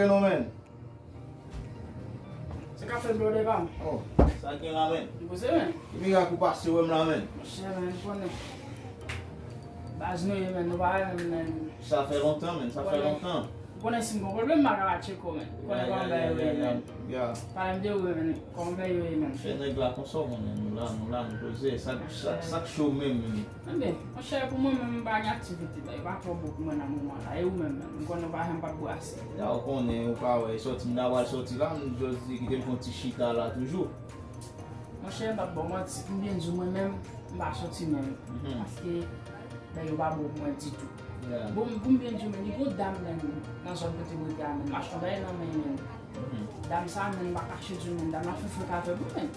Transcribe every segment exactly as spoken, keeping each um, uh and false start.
Gen non, men. Se kafe blode pa m. Oh, sa gen la, men? Li poze, men. Ki mirak ou pase wè m la, men? Monchè, men, ou konnen. Baz nou ye, men, nou pa wè menm, men. Sa fè lontan, men, sa fè lontan. Ou konnen si m gon pwoblèm, m pa ka pa tcheke w, men. Ou konnen kòman bagay yo ye, men. Pale m de ou, men, kòman bagay yo ye, men. Fè nèg la konsa, w konnen, nou la, nou la, nou poze. Sa, sa, sa k cho menm, men. Enben, monchè, pou mwen menm, m pa gen aktivite, men, yo pa twò bon pou mwen nan moman la. E ou menm, menm, m konnen w pa janm p ap brase. Ya, ou konnen, ou pa wè, sòti m ta pral sòti la, m just di kite m fè yon ti chita la toujou. Monchè, m p ap ba w manti, pou m byen di w, mwen menm, m pa sòti menm. Paske, bèy yo pa bon pou mwen ditou. Bon, pou m byen di w, menm, li gon dam nan, nan zòn kote m rete a, menm, m achte yon bèy nan men, menm. Dam sa, menm, m pa kache di w, menm, dam nan fè fè kafe pou mwen.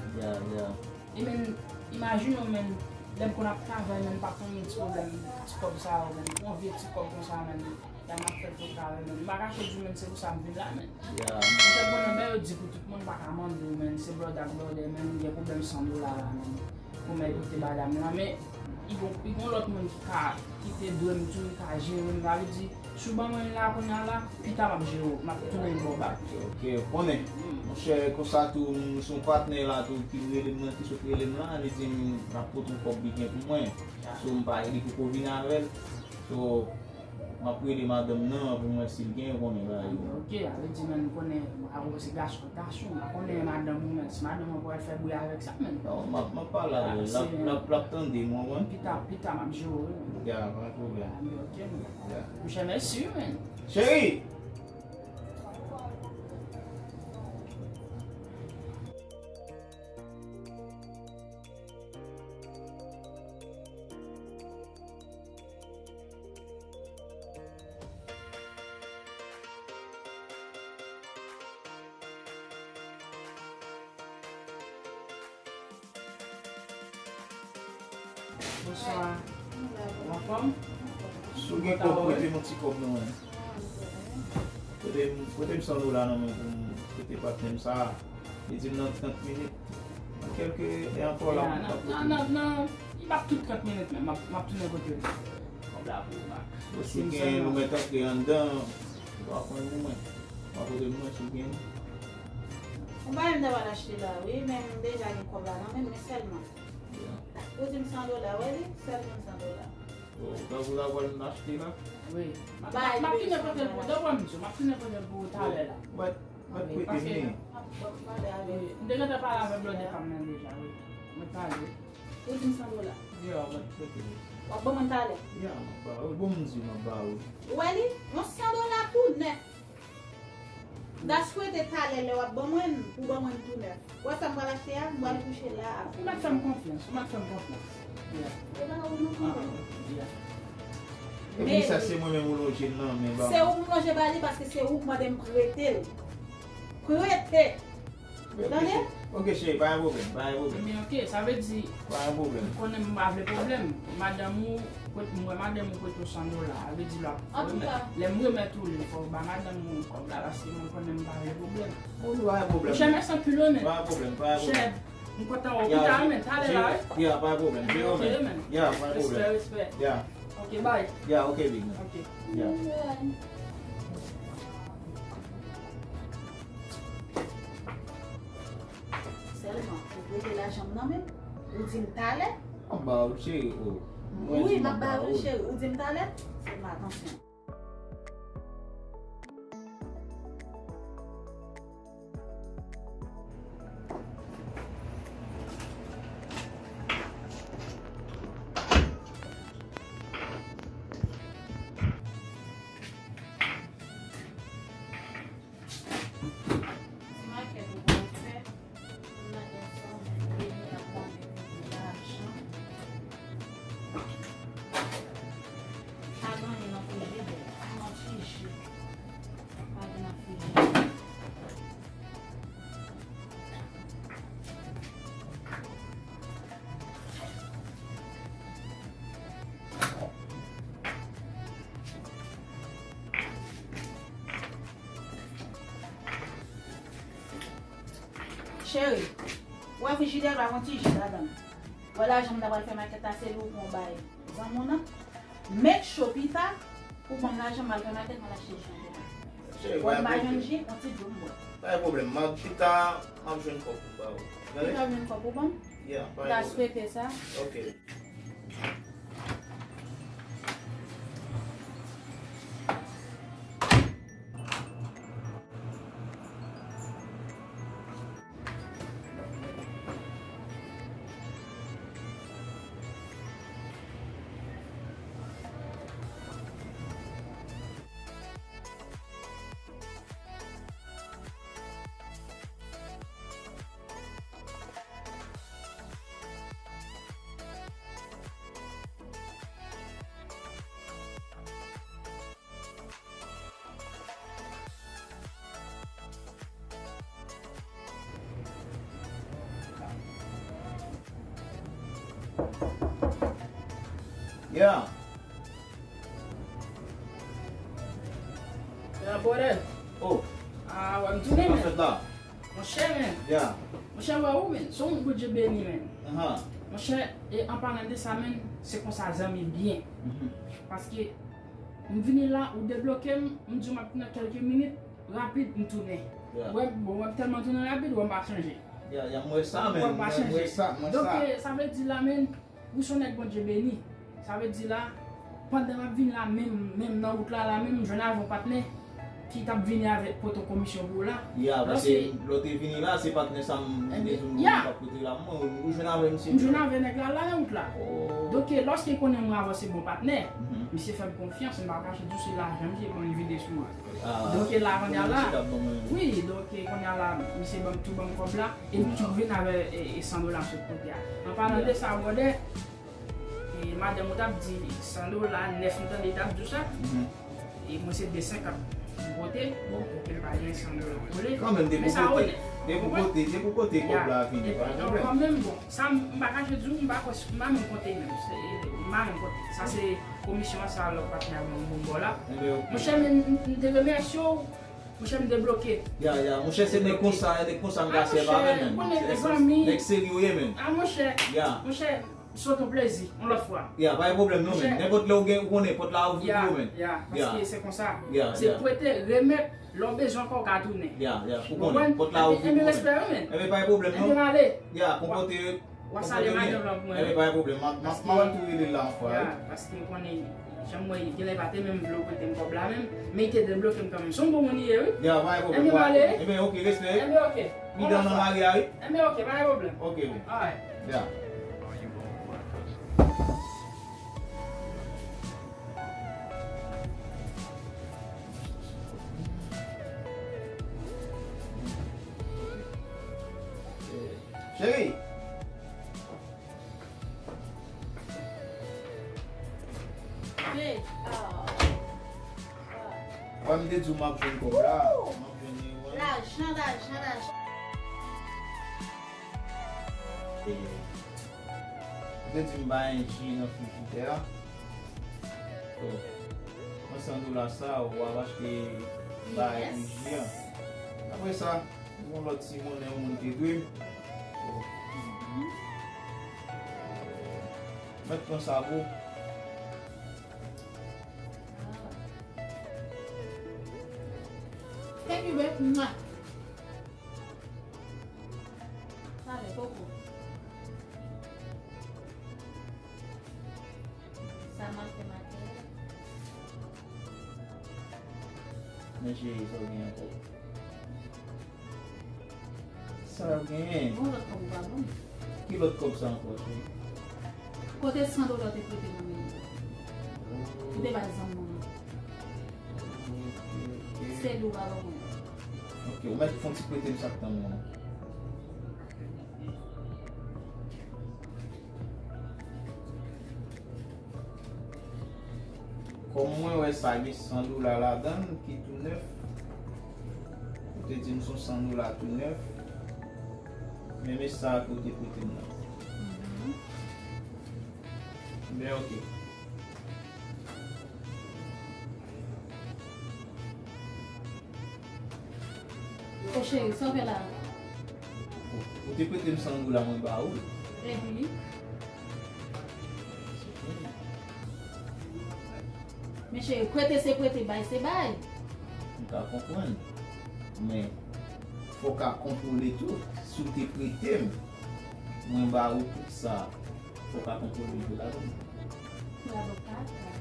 E menm, imajine w, menm, lè m konn ap travay, menm, m pa konn gen ti pwoblèm, ti kòb sa yo, menm, yon vye ti kòb konsa, menm, dam nan fè fè kafe, menm, m pa kache di w, menm, se pou sa m vin la, menm. Monchè, konnen, men yo di pou tout moun pa ka mande w, menm, se blòdè ak blòdè, menm, gen pwoblèm san dola la, menm. Pou mèt pote ba dam nan, men li gon, li gon lòt moun ki ka, ki te dwe m tou, ki ka jere m. Sa vle di, si w ban mwen l la kounye a la, pita m ap jere w, m ap tounen l ba w bak. Ok, ok. Konnen, monchè, konsa tou, m se yon patnè la tou, ki rele m nan, ki sot rele m la, li di m l ap pote yon kòb byen pou mwen. So, m pa, li poko vin avè l. So, m ap rele madanm nan pou m wè si l gen, ou konnen bagay yo. Ok, sa vle di, men, ou konnen, awo se gason, gason, m pa konnen madanm ou, men, si madanm ou pral fè bri avèk sa, men. Non, m ap, m ap pale avè l, l ap, l ap, l ap tande m, ou konprann? Pita, pita, m ap jere w, wi, men. Ya, pa gen pwoblèm. Ah, men ok, men. Ya. Monchè, mèsi, wi, men. Cheri! Bonswa. Ou anfòm? Si w gen kòb, prete m yon ti kòb nan men. Prete m, prete m san dola nan men pou m prete patnè m sa a. Li di m nan trant minit. Nan kèlke lè ankò la, m ap prete. Nan, nan, nan, nan, li p ap tout trant minit menm. M ap, m ap tounen kote l. Kòb la pou ou, Mak. Bon, si w gen, nou mèt antre anndan, ou pa konn pou mwen. Ou pa kote mwen, si w gen. Ou pa menm ta pral achte la, wi, men m deja gen kòb la nan men m, men sèlman. Ou di m san dola, wè li? Sèl menm san dola. Oh, donk ou ta pral achte la? Wi. M ap, m ap tounen pote l pou, donk wè m di w, m ap tounen pote l pou ou talè la. Mwen, mwen prete m li. M te gentan pale avèk blòdè pa m nan deja, wi. Mwen pale. Ou di m san dola? Ya, mwen prete m li. W ap ban mwen talè? Ya, m ap ba ou. Bon, m di m ap ba ou. Ou wè li? Yon san dola tou nèf. Daswete talè lè w ap ban mwen l, ou ban mwen l tou nèf. Ou wè sa m pral achte a, m pral kouche la a. Ou mèt fè m konfyans, ou mèt fè m konfyans. Yeah. E pa ou non konprann. Yeah. Epi sa se mwen menm ou lonje l nan men ba m. Se ou m lonje ba li paske se ou k mande m prete l. Prete! Tande? Ok, cheri, pa gen pwoblèm, pa gen pwoblèm. Men ok, sa vle di, pa gen pwoblèm, m konnen m pa vle pwoblèm. Madanm ou, mwen madanm ou prete w san dola, sa vle di lè, lè m remèt ou li, fò w ba madanm ou kòb la, paske mwen konnen m pa vle pwoblèm. Monchè, mèsi anpil, wi, men. Pa gen pwoblèm, pa gen pwoblèm. Monchè, m kontan wè w pita, men, talè la, wi. Ya, pa gen pwoblèm. Ok, men. Ya, pa gen pwoblèm. Respè, respè. Ya. Ok, bye. Ya, ok, big man. Ok. Ya. Sèlman, ou prete lajan m nan men m, ou di m talè. M ap ba ou l, cheri, o. Wi, m ap ba ou l, cheri, ou di m talè. Fè m atansyon. Ti makèt ou pral fè, m nan ensanm vini ap mande pou lajan. Pa gen anyen nan frijidè, nan ti ji. Pa gen nan frijidè. Cheri, ou wè frijidè la, gon ti ji ladan l. Ou wè lajan m ta pral fè makèt la, se li ou pran bay zanmi w nan. Make sure pita, ou ban m lajan m al fè makèt, m al achte ji an pita. Cheri, pa gen pwoblèm. Yon ti dlo m bwè. Pa gen pwoblèm. M ap, pita, m ap jwenn kòb pou m ba ou. Tande? Pita w jwenn kòb pou ban m? Yeah, pa gen pwoblèm. M ta swete sa. Ok. Yeah. Yeah, brother. Oh. Ah, wè m tounen, man. Sa fèt la? Monchè, men. Yeah. Monchè, wè ou, men. Se yon Bondye beni, men. Aha. Monchè, e an palan de sa, men, se konsa zanmi byen. Mhm. Paske m vini la, ou debloke m, m di w m ap nan kèlke minit, rapid, m tounen. Yeah. Wè, bon, wè m tèlman tounen rapid, wè m pa chanje. Yeah, yeah, m wè sa, men. Wè m pa chanje. M wè sa, m wè sa. Donk, e, sa vle di la, men, ou se yon nèg Bondye beni. Sa vle di la, pandan m ap vin la, menm, menm nan wout la, la, menm, m jwenn avè yon patnè ki t ap vini avèk pote komisyon pou ou la. Yeah, paske lè w te vini la, se patnè sa m te di w m t ap pote la. Mwen, ou jwenn avè misye? M jwenn avè nèg la, la nan wout la. Oh. Donk, lòske l konnen mwen avè w se bon patnè, misye fè m konfyans, m pa kache di w se lajan misye pran li vide sou mwen. Ah, donk, la, kounye a la, wi, donk, kounye a la, misye ban m tou, ban m kòb la, e m tou vin avè, e, e san dola sot kote a. An palan de sa, brother, e madanm ou t ap di san dola, nèf, m tande l t ap di w sa. Mhm. E mwen se de senkant m pote, bon, pou ke l pa gen san dola kole. Kanmenm, depi w pote, depi w pote, depi w pote kòb la vini, pa gen pwoblèm. Kanmenm, bon, sa m, m pa kache di w, m pa kwè, m pa menm konte menm. Se, m pa menm konte. Sa se komisyon an, sa lòt patnè a ban m bò la. Enben, ok. Monchè, men, m, m te remèsye w. Monchè, m debloke. Ya, ya, monchè, se nèg konsa, nèg konsa m ka sèvi avè menm. Ah, monchè, ou konnen zanmi. Nèg serye w ye, menm. Ah, monchè. Ya. Monchè, m sot yon plezi, yon lòt fwa. Ya, pa gen pwoblèm non, menm. Nenpòt lè ou gen, ou konnen pòt la ouvri pou ou, menm. Ya, paske se konsa. Ya, se prete, remèt, lè w bezwen ankò, w ka tounen. Ya, ya, ou konnen. Pòt la ouvri pou ou, menm. Enben, respè, wi, menm. Enben, pa gen pwoblèm non. Enben, m ale. Ya, konpòte w. W a salye madanm lan pou mwen. Enben, pa gen pwoblèm. M a, m a, m a tou rele l la yon fwa, wi. Ya, paske m konnen, jan m wè, genlè pa te menm vle w prete m kòb la menm, men li te debloke m kanmenm. Se yon bon moun li ye, wi. Ya, pa gen pwoblèm. Enben, m ale, wi. Enben, ok, respè. Enben, ok. Midan nan mari a, wi. Enben, ok, pa gen pwoblèm. Ok, wi. Alright. Ya. Cheri. Babe, ah, ah. Wè, m te di w m ap jwenn kòb la. Woo! M ap jwenn li, wè. Lajan, lajan, lajan. E, m te di m bay ji nan frijidè a. So, pran san dola sa, w ap achte bagay pou ji a. Apre sa, gon lòt ti monnen yon moun te dwe m. So, mèt pran sa pou. Thank you, babe. Mwah. Sa lè, koko. Sa m ap fè maten. Men cheri, sa w gen ankò? Sa w genyen? Bon, lòt kòb ou pa ban m. Ki lòt kòb sa ankò, cheri? Kote san dola w te prete nan men m? Ou te bay zanmi w lan. Ok, ok. Sèl ou pa ban mwen. Ok, ou mèt fè yon ti prete m sa k tan mwen. Kòm mwen wè sa gen san dola ladan l ki tou nèf, ou te di m se yon san dola tou nèf, men, men sa ke w te prete m nan. Mhm. Men, ok. O cheri, sa w fè la? Ou te prete m san dola, mwen ba ou. Epi? Men cheri, prete se prete, bay se bay. M ka konprann. Men, fò w ka kontwole tou. Si w te prete m, mwen ba ou tout sa, fò w ka kontwole tou ladan. Ladan papa.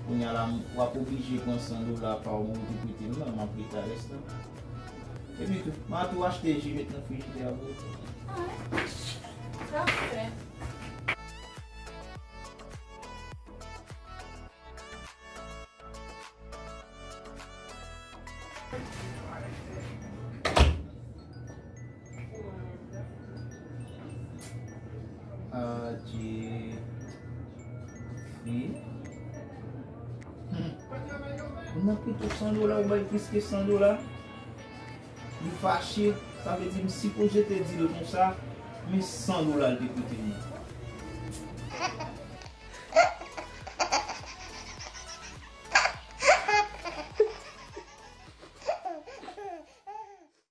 Kounye a la, w ap oblije pran san dola pa w mwen ou te prete m nan, m ap rete a rès lan. Epi tou, m a tou achte ji met nan frijidè a pou ou. Ah, sa fè. Adje. Fi. Hmm. Ou nan pito san dola, ou bay plis ke san dola. Li fache, sa vle di m sipoze te di l konsa, men san dola l te prete m nan.